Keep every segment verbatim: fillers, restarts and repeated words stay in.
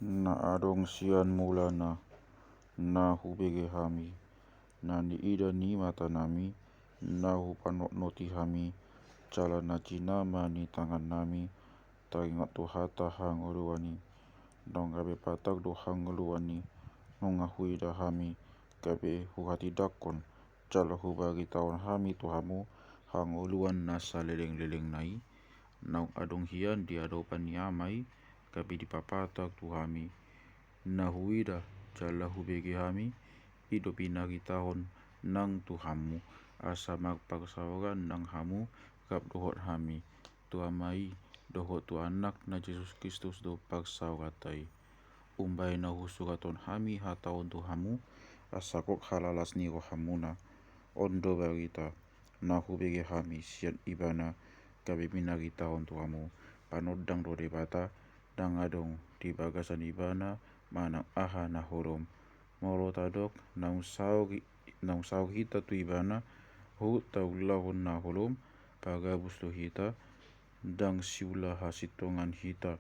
Na adong sian mulana, na hubege hami, na niida ni matanami, na hupanotnoti hami, jala na jinama ni tangannami, taringot tu hata hangoluan i. Naung gabe patang do hangoluan i, nunga huida hami, gabe huhatindangkon, jala hubaritahon hami tu hamu, hangoluan na salelenglelengna i, naung adong hian di adopan ni Ama i, gabe dipapatang tu hami. Na huida, jala hubege hami, i do pinaritahon nang tu hamu, asa marparsaoran nang hamu, rap dohot hami. Tu Ama i, dohot tu Anakna Jesus Kristus do parsaoranta i. Umbahen na husurathon hami hata on tu hamu, asa gok halalas ni rohamuna. On do barita, na hubege hami sian Ibana, gabe pinaritahon tu hamu. Panondang do Debata, ndang adong di bagasan Ibana, manang aha na holom. Molo tadok, naung saor i-, naung saor hita tu Ibana, huhut taulahon na holom, pagabus do hita, ndang siula hasintongan hita.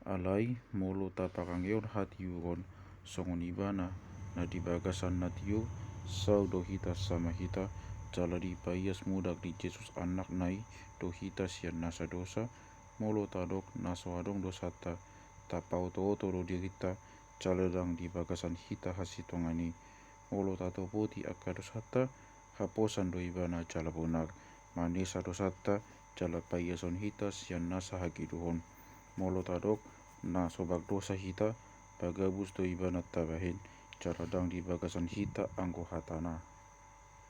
Alai, molo taparangehon hatiuron, songon Ibana, na di bagasan na tiur, saor do hita sama hita, jala dipaias mudak di Jesus Anakna i, do hita sian nasa dosa, molo tadok, na so adong dosanta, tapaotooto do dirinta, jala ndang di bagasan hita hasintongan i. Molo tatopoti angka dosanta, haposan do Ibana jala bonar, manesa dosanta, jala paiashon hita sian nasa hageduhon. Molo tadok, na so mardosa hita, pagabus do Ibana tabahen, jala ndang di bagasan hita anggo hatana.